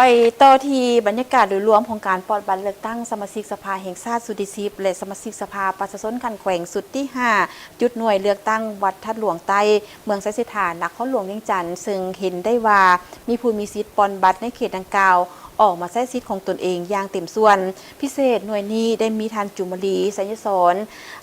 ໄປຕໍ່ທີ່ບັນຍາກາດໂດຍລວມຂອງການປ່ອນບັດເລືອກຕັ້ງສະມາຊິກສະພາແຫ່ງຊາດຊຸດທີສິບ ແລະ ສະມາຊິກສະພາປະຊາຊົນຂັ້ນແຂວງຊຸດທີຫ້າ ຈຸດໜ່ວຍເລືອກຕັ້ງວັດທາດຫຼວງໃຕ້ ເມືອງໄຊເສດຖາ ນະຄອນຫຼວງວຽງຈັນ, ເຊິ່ງເຫັນໄດ້ວ່າມີຜູ້ມີສິດປ່ອນບັດໃນເຂດດັ່ງກ່າວ ອອກມາໃຊ້ສິດຂອງຕົນເອງຢ່າງເຕັມສ່ວນ. ພິເສດໜ່ວຍນີ້ໄດ້ມີທ່ານ ຈູມມາລີ ໄຊຍະສອນ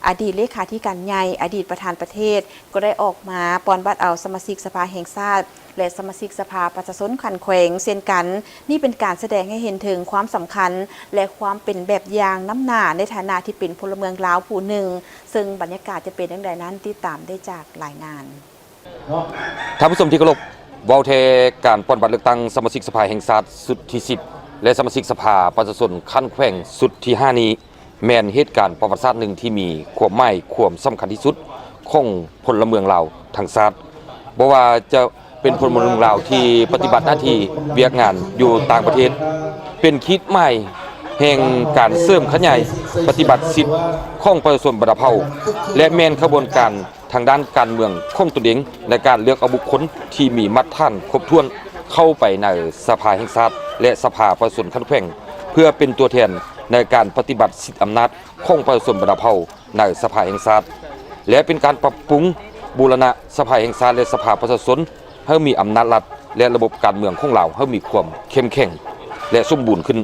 ອະດີດເລຂາທິການໃຫຍ່, ອະດີດປະທານປະເທດ ກໍໄດ້ອອກມາປ່ອນບັດເອົາສະມາຊິກສະພາແຫ່ງຊາດ ແລະ ສະມາຊິກສະພາປະຊາຊົນຂັ້ນແຂວງເຊັ່ນກັນ. ນີ້ເປັນການສະແດງໃຫ້ເຫັນເຖິງຄວາມສຳຄັນ ແລະ ຄວາມເປັນແບບຢ່າງນຳໜ້າໃນຖານະທີ່ເປັນພົນລະເມືອງລາວຜູ້ໜຶ່ງ, ເຊິ່ງບັນຍາກາດຈະເປັນຈັ່ງໃດນັ້ນ ຕິດຕາມໄດ້ຈາກລາຍງານ. ທ່ານຜູ້ຊົມທີ່ເຄົາລົບ, ເວົ້າແທ້, ການປ່ອນບັດເລືອກຕັ້ງສະມາຊິກສະພາແຫ່ງຊາດຊຸດທີສິບ ແລະ ສະມາຊິກສະພາປະຊາຊົນຂັ້ນແຂວງຊຸດທີຫ້ານີ້ ແມ່ນເຫດການປະຫວັດສາດໜຶ່ງທີ່ມີຄວາມໝາຍຄວາມສຳຄັນທີ່ສຸດຂອງພົນລະເມືອງລາວທັງຊາດ, ບໍ່ວ່າຈະເປັນພົນລະເມືອງລາວທີ່ປະຕິບັດໜ້າທີ່ວຽກງານຢູ່ຕ່າງປະເທດ, ເປັນຂີດໝາຍແຫ່ງການເສີມຂະຫຍາຍປະຕິບັດສິດຂອງປະຊາຊົນບັນດາເຜົ່າ ແລະ ແມ່ນຂະບວນການ ທາງດ້ານການເມືອງຂອງຕົນເອງ ໃນການເລືອກເອົາບຸກຄົນທີ່ມີມາດຕະຖານຄົບຖ້ວນເຂົ້າໄປໃນສະພາແຫ່ງຊາດ ແລະ ສະພາປະຊາຊົນຂັ້ນແຂວງ ເພື່ອເປັນຕົວແທນໃນການປະຕິບັດສິດອຳນາດຂອງປະຊາຊົນບັນດາເຜົ່າໃນສະພາແຫ່ງຊາດ ແລະ ເປັນການປັບປຸງບູລະນະສະພາແຫ່ງຊາດ ແລະ ສະພາປະຊາຊົນ ໃຫ້ມີອຳນາດລັດ ແລະ ລະບົບການເມືອງຂອງລາວໃຫ້ມີຄວາມເຂັ້ມແຂງ ແລະ ສົມບູນຂຶ້ນ.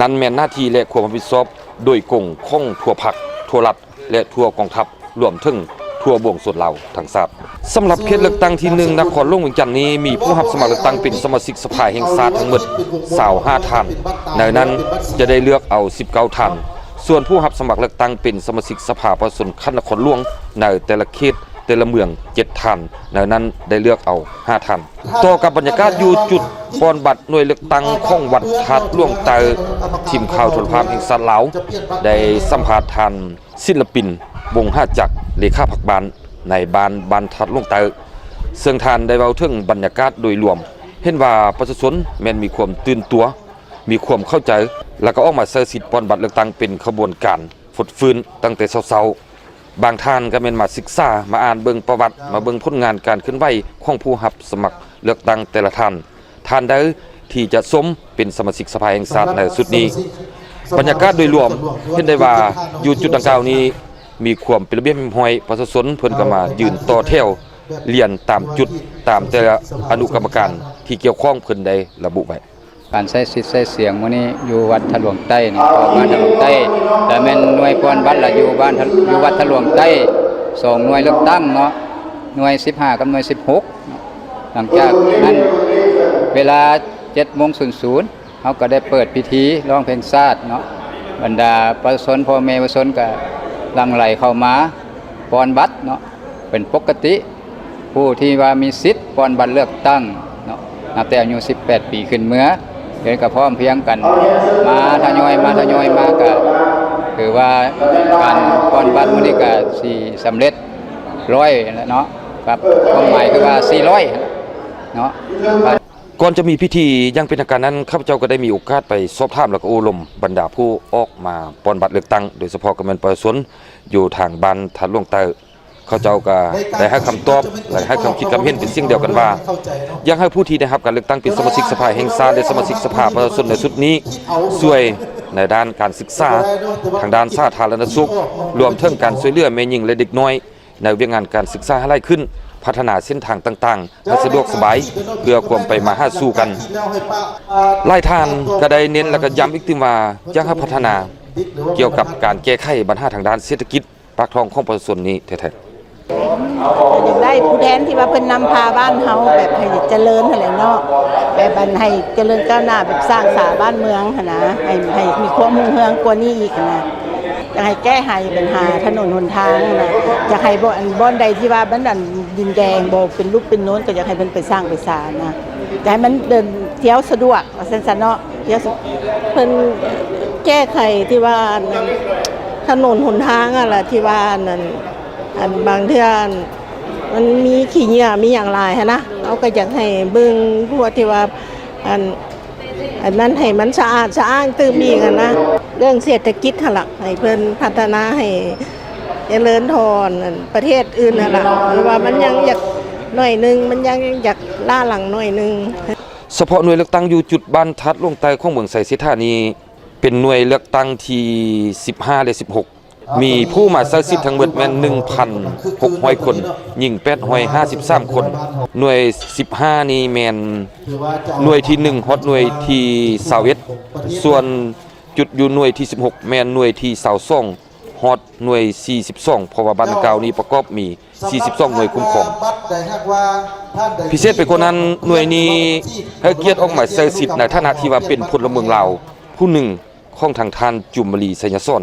ນັ້ນແມ່ນໜ້າທີ່ ແລະ ຄວາມຮັບຜິດຊອບໂດຍກົງຂອງທົ່ວພັກ, ທົ່ວລັດ ແລະ ທົ່ວກອງທັບ, ລວມເຖິງທົ່ວປວງຊົນລາວທັງຊາດ. ສຳລັບເຂດເລືອກຕັ້ງທີໜຶ່ງ ນະຄອນຫຼວງວຽງຈັນນີ້ ມີຜູ້ຮັບສະໝັກເລືອກຕັ້ງເປັນສະມາຊິກສະພາແຫ່ງຊາດທັງໝົດຊາວຫ້າທ່ານ, ໃນນັ້ນຈະໄດ້ເລືອກເອົາສິບເກົ້າທ່ານ, ສ່ວນຜູ້ຮັບສະໝັກເລືອກຕັ້ງເປັນສະມາຊິກສະພາປະຊາຊົນຂັ້ນນະຄອນຫຼວງໃນແຕ່ລະເຂດ ແຕ່ລະເມືອງເຈັດທ່ານ, ໃນນັ້ນໄດ້ເລືອກເອົາຫ້າທ່ານ. ຕໍ່ກັບບັນຍາກາດຢູ່ຈຸດປ່ອນບັດໜ່ວຍເລືອກຕັ້ງຂອງວັດທາດຫຼວງໃຕ້, ທີມຂ່າວໂທລະພາບແຫ່ງຊາດລາວ ໄດ້ສຳພາດທ່ານ ສິນລະປິນ ວົງຫາຈັກ ເລຂາພັກບ້ານໃນບ້ານ ບ້ານທາດຫຼວງໃຕ້, ເຊິ່ງທ່ານໄດ້ເວົ້າເຖິງບັນຍາກາດໂດຍລວມ, ເຫັນວ່າປະຊາຊົນແມ່ນມີຄວາມຕື່ນຕົວ, ມີຄວາມເຂົ້າໃຈ ແລະ ກໍອອກມາໃຊ້ສິດປ່ອນບັດເລືອກຕັ້ງເປັນຂະບວນການຟົດຟື້ນຕັ້ງແຕ່ເຊົ້າໆ. ບາງທ່ານກໍແມ່ນມາສຶກສາ, ມາອ່ານເບິ່ງປະຫວັດ, ມາເບິ່ງຜົນງານການເຄື່ອນໄຫວຂອງຜູ້ຮັບສະໝັກເລືອກຕັ້ງແຕ່ລະທ່ານ, ທ່ານໃດທີ່ຈະຊົມເປັນສະມາຊິກສະພາແຫ່ງຊາດໃນຊຸດນີ້. ບັນຍາກາດໂດຍລວມເຫັນໄດ້ວ່າ ຢູ່ຈຸດດັ່ງກ່າວນີ້ມີຄວາມເປັນລະບຽບຮຽບຮ້ອຍ, ປະຊາຊົນເພິ່ນກໍມາຢືນຕໍ່ແຖວລຽນຕາມຈຸດ, ຕາມແຕ່ລະອະນຸກຳມະການທີ່ກ່ຽວຂ້ອງເພິ່ນໄດ້ລະບຸໄວ້. ການໃຊ້ສິດໃຊ້ສຽງມື້ນີ້ຢູ່ວັດທາດຫຼວງໃຕ້ນີ້ ເພາະວ່າວັດທາດຫຼວງໃຕ້ລະແມ່ນໜ່ວຍປ່ອນບັດລະຢູ່ບ້ານ ຢູ່ວັດທາດຫຼວງໃຕ້ສອງໜ່ວຍເລືອກຕັ້ງເນາະ, ໜ່ວຍສິບຫ້າກັບໜ່ວຍສິບຫົກເນາະ. ຫຼັງຈາກນັ້ນເວລາເຈັດໂມງສູນສູນ ເຮົາກໍໄດ້ເປີດພິທີຮ້ອງເພງຊາດເນາະ, ບັນດາປະຊາຊົນ ພໍ່ແມ່ປະຊາຊົນກໍຫຼັ່ງໄຫຼເຂົ້າມາປ່ອນບັດເນາະ ເປັນປົກກະຕິ. ຜູ້ທີ່ວ່າມີສິດປ່ອນບັດເລືອກຕັ້ງເນາະ ນັບແຕ່ອາຍຸສິບແປດປີຂຶ້ນເມືອ, ເພິ່ນກໍພ້ອມພຽງກັນມາທະຍອຍມາ ທະຍອຍມາ ກໍຖືວ່າການປ່ອນບັດມື້ນີ້ກໍຊິສຳເລັດຮ້ອຍແລ້ວເນາະ, ກັບຄວາມໝາຍຄືວ່າສີ່ຮ້ອຍເນາະ. ກ່ອນຈະມີພິທີຢ່າງເປັນທາງການນັ້ນ, ຂ້າພະເຈົ້າກໍໄດ້ມີໂອກາດໄປສອບຖາມ ແລະ ກໍໂອ້ລົມບັນດາຜູ້ອອກມາປ່ອນບັດເລືອກຕັ້ງ, ໂດຍສະເພາະກໍແມ່ນປະຊາຊົນຢູ່ທາງບ້ານທາດຫຼວງໃຕ້. ເຂົາເຈົ້າກໍໄດ້ໃຫ້ຄຳຕອບ ແລະ ໃຫ້ຄຳຄິດຄຳເຫັນເປັນສຽງດຽວກັນວ່າ ຢາກໃຫ້ຜູ້ທີ່ໄດ້ຮັບການເລືອກຕັ້ງເປັນສະມາຊິກສະພາແຫ່ງຊາດ ແລະ ສະມາຊິກສະພາປະຊາຊົນໃນຊຸດນີ້ ຊ່ວຍໃນດ້ານການສຶກສາ, ທາງດ້ານສາທາລະນະສຸກ, ລວມເຖິງການຊ່ວຍເຫຼືອແມ່ຍິງ ແລະ ເດັກນ້ອຍ ໃນວຽກງານການສຶກສາໃຫ້ຫຼາຍຂຶ້ນ, ພັດທະນາເສັ້ນທາງຕ່າງໆໃຫ້ສະດວກສະບາຍ ເພື່ອຄວາມໄປມາຫາສູ່ກັນ. ຫຼາຍທ່ານກໍໄດ້ເນັ້ນ ແລະ ກໍຢ້ຳອີກຕື່ມວ່າ ຢາກໃຫ້ພັດທະນາກ່ຽວກັບການແກ້ໄຂບັນຫາທາງດ້ານເສດຖະກິດ ປາກທ້ອງຂອງປະຊາຊົນນີ້ແທ້ໆ. ກໍຢາກໄດ້ຜູ້ແທນທີ່ວ່າເພິ່ນນຳພາບ້ານເຮົາແບບໃຫ້ຈະເລີນຫັ້ນແຫຼະເນາະ, ແບບອັນໃຫ້ຈະເລີນກ້າວໜ້າ ແບບສ້າງສາບ້ານເມືອງຫັ້ນນະ, ໃຫ້ ໃຫ້ມີຄວາມຮຸ່ງເຮືອງກວ່ານີ້ອີກຫັ້ນນະ. ຢາກໃຫ້ແກ້ໄຂບັນຫາຖະໜົນຫົນທາງຫັ້ນນະ, ຢາກໃຫ້ບ່ອນ ອັນ ບ່ອນໃດທີ່ວ່າມັນ ອັນ ດິນແດງບໍ່ເປັນລູກເປັນໂນນ ກໍຢາກໃຫ້ເພິ່ນໄປສ້າງໄປສານນະ, ຢາກໃຫ້ມັນເດີນທ່ຽວສະດວກ ວ່າຊັ້ນຊະເນາະ. ເພິ່ນແກ້ໄຂທີ່ວ່າ ອັນ ຖະໜົນຫົນທາງຫັ້ນລະ ທີ່ວ່າ ອັນ ອັນ ອັນ ບາງເທື່ອ ອັນ ມັນມີຂີ້ເຫຍື້ອມີຫຍັງຫຼາຍຫັ້ນນະ, ເຮົາກໍຢາກໃຫ້ເບິ່ງພວກທີ່ວ່າ ອັນ ອັນນັ້ນໃຫ້ມັນສະອາດສະອ້າງຕື່ມອີກຫັ້ນນະ. ເລື່ອງເສດຖະກິດຫັ້ນລະ ໃຫ້ເພິ່ນພັດທະນາໃຫ້ຈະເລີນທອນ ອັນ ປະເທດອື່ນຫັ້ນລະ, ເພາະວ່າມັນຍັງຢາກໜ້ອຍໜຶ່ງ, ມັນຍັງຢາກລ້າຫຼັງໜ້ອຍໜຶ່ງ. ສະເພາະໜ່ວຍເລືອກຕັ້ງຢູ່ຈຸດບ້ານທາດຫຼວງໃຕ້ຂອງເມືອງໄຊເສດຖານີ້ ເປັນໜ່ວຍເລືອກຕັ້ງທີສິບຫ້າ ແລະ ສິບຫົກ ມີຜູ້ມາໃຊ້ສິດທັງໝົດແມ່ນໜຶ່ງພັນຫົກຮ້ອຍຄົນ, ຍິງແປດຮ້ອຍຫ້າສິບສາມຄົນ. ໜ່ວຍສິບຫ້ານີ້ແມ່ນໜ່ວຍທີໜຶ່ງຮອດໜ່ວຍທີຊາວເອັດ ສ່ວນຈຸດຢູ່ໜ່ວຍທີສິບຫົກແມ່ນໜ່ວຍທີຊາວສອງ ຮອດໜ່ວຍທີສີ່ສິບສອງ ເພາະວ່າບ້ານດັ່ງກ່າວນີ້ປະກອບມີສີ່ສິບສອງໜ່ວຍຄຸ້ມຄອງ. ພິເສດໄປກວ່ານັ້ນ, ໜ່ວຍນີ້ໃຫ້ກຽດອອກມາໃຊ້ສິດໃນຖານະທີ່ວ່າເປັນພົນລະເມືອງລາວຜູ້ໜຶ່ງຂອງທາງທ່ານ ຈູມມະລີ ໄຊຍະສອນ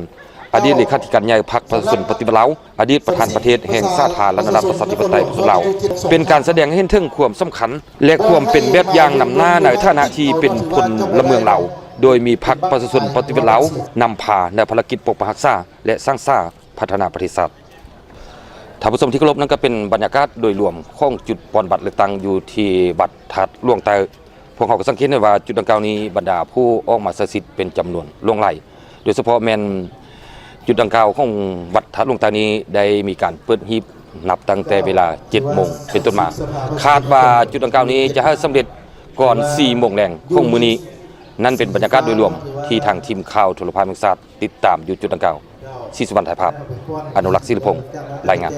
ອະດີດເລຂາທິການໃຫຍ່ພັກປະຊາຊົນປະຕິວັດລາວ, ອະດີດປະທານປະເທດແຫ່ງສາທາລະນະລັດປະຊາທິປະໄຕປະຊາຊົນລາວ. ເປັນການສະແດງໃຫ້ເຫັນເຖິງຄວາມສຳຄັນ ແລະ ຄວາມເປັນແບບຢ່າງນຳໜ້າໃນຖານະທີ່ເປັນພົນລະເມືອງລາວ ໂດຍມີພັກປະຊາຊົນປະຕິວັດລາວນຳພາໃນພາລະກິດປົກປັກຮັກສາ ແລະ ສ້າງສາພັດທະນາປະເທດຊາດ. ທ່ານຜູ້ຊົມທີ່ເຄົາລົບ, ນັ້ນກໍເປັນບັນຍາກາດໂດຍລວມຂອງຈຸດປ່ອນບັດເລືອກຕັ້ງຢູ່ທີ່ວັດທາດຫຼວງໃຕ້. ພວກເຮົາກໍສັງເກດເຫັນວ່າຈຸດດັ່ງກ່າວນີ້ບັນດາຜູ້ອອກມາໃຊ້ສິດເປັນຈຳນວນຫຼວງຫຼາຍ, ໂດຍສະເພາະແມ່ນຈຸດດັ່ງກ່າວຂອງວັດທາດຫຼວງໃຕ້ນີ້ໄດ້ມີການເປີດຮີບນັບຕັ້ງແຕ່ເວລາເຈັດໂມງເປັນຕົ້ນມາ. ຄາດວ່າຈຸດດັ່ງກ່າວນີ້ຈະໃຫ້ສຳເລັດກ່ອນສີ່ໂມງແລງຂອງມື້ນີ້. ນັ້ນເປັນບັນຍາກາດໂດຍລວມທີ່ທາງທີມຂ່າວໂທລະພາບແຫ່ງຊາດຕິດຕາມຢູ່ຈຸດດັ່ງກ່າວ. ສີສຸວັນ ຖ່າຍພາບ, ອະນຸລັກ ສີລິພົງ ລາຍງານ.